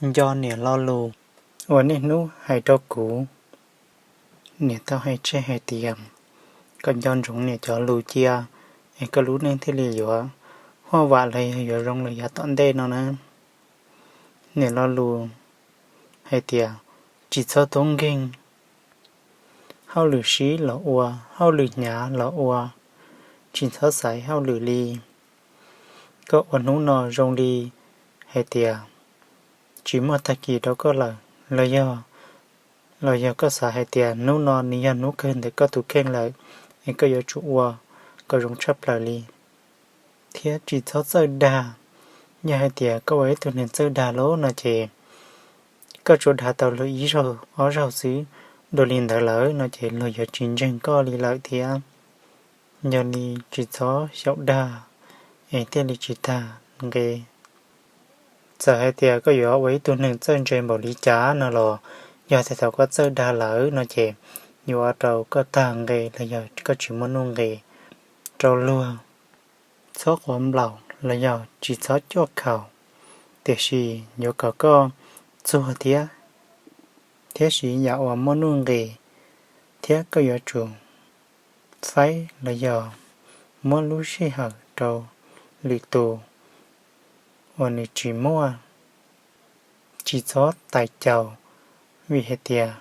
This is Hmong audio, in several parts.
Nco niam lo lus uas niaj hnub hais rau kuv. Niam tau hais tseg hais tias kom nco ntsoov niam cov lus cia, es koj lub neej thiaj li yuav huaj vam los yog yuav zoo lawm yav tom ntej no na. Niam lo lus hais tias tsis txhob tub nkeeg, hauj lwm sib los ua, hauj lwm hnyav los ua, tsis txhob xaiv hauj lwm li. Koj ua hnub no zoo li hais tias tsis muaj tag kis rau koj lawm, los yog, los yog koj xav hais tias hnub no nws yog hnub kawg ntawm koj tus kheej lawm, es koj yuav tsum ua kom zoo tshaj plaws li. Thiab tsis txhob txawj dag. Yog hais tias koj ua ib tug neeg txawj dag lawm no ces koj tsuas dag tau luag ib zaug ob zaug xwb, dua li ntawd lawm no ces luag yuav tsis ntseeg koj li lawm thiab. Yog li tsis txhob xyaum dag es thiaj li tsis tag nqe. Txawm hais tias koj yuav ua ib tug neeg txawj ntse npaum li cas no los, yog tias thaum koj txawj dag lawm no ces yuav ua rau koj tag nqe los yog koj tsis muaj nuj nqis rau luag. Txhob quav nplaum los yog tsis txhob cuaj khaus, tiam sis yuav kom koj txuag thiab, thiab siv yam uas muaj nuj nqis, thiab koj yuav tsum faib los yog muab lub sij hawm rau lwm tus uas nws tsis muaj. Tsis txhob tais caus, vim hais tias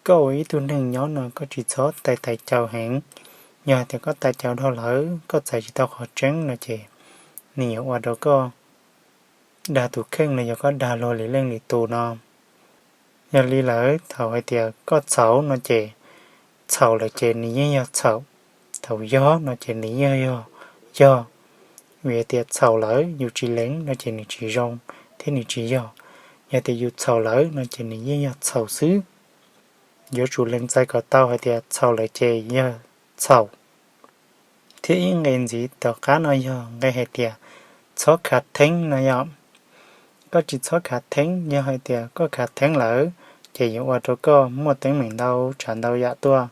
koj ua ib tug neeg nyob no koj tsis txhob tais tais caus heev. Yog hais tias koj tais caus dhau lawm, koj txais tsis tau qhov tseeb no ces nws yuav ua rau koj dag tus kheej los yog koj dag luag lwm leej lwm tus no. Yog li lawm thaum hais tias koj txhaum no ces, txhaum lawm ces nws yeej yog txhaum, thaum yog no ces nws yeej yog yog. Vim hais tias txhaum lawm yus tsis lees no ces nws tsis zoo thiab nws tsis yog. Yog tias yus txhaum lawm no ces nws yeej yog txhaum xwb. Yuav tsum lees txais kom tau hais tias txhaum lawm ces yog txhaum. Thiab ib nqe ntxiv tom qab no yog nqe hais tias txhob khav theeb no yom. Koj tsis txhob khav theeb, yog hais tias koj khav theeb lawm ces yuav ua rau koj muaj teeb meem ntau tsav ntau yam tuaj.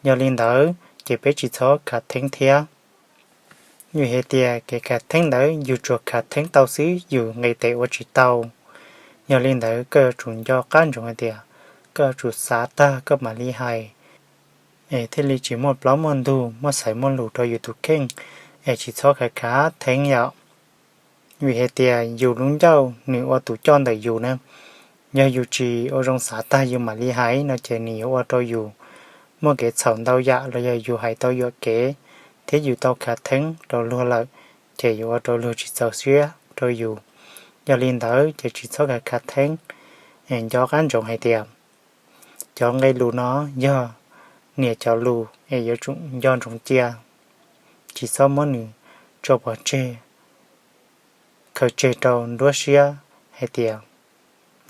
Yog li ntawd ces peb tsis txhob khav theeb thiab. Vim hais tias kev khav theeb ntawd yus tsuas khav theeb tau xwb, yus nqis tes ua tsis tau. Yog li ntawd koj yuav tsum nco qab ntsoov hais tias koj yuav tsum xav tag koj mam li hais, es thiaj li tsis muaj plaub muaj ntug, muaj xaiv muaj lus rau yus tus kheej, es tsis txhob khav khav theeb yom. Vim hais tias yus lub ncauj nws ua tus coj ntawm yus na. Yog yus tsis ua zoo xav tag yus mam li hais no ces nws yuav ua rau yus muaj kev txhaum ntau yam los yog yus hais tau yuam kev thiab yus tau khav theeb rau luag lawm, ces yuav ua rau luag tsis txaus siab rau yus. Yog li ntawd ces tsis txhob khav khav theeb, es nco qab ntsoov hais tias cov nqe lus no yog niam cov lus es yuav tsum nco ntsoov cia, tsis txhob muab nws tso pov tseg, khaws tseg rau nruab siab hais tias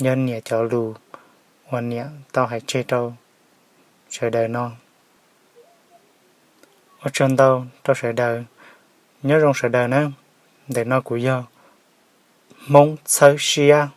yog niam cov lus uas niam tau hais tseg rau sawv daws no. Ua tsaug ntau rau sawv daws, nyob zoo sawv daws na. Ntawm no kuv yog Hmoob Txhawb Siab.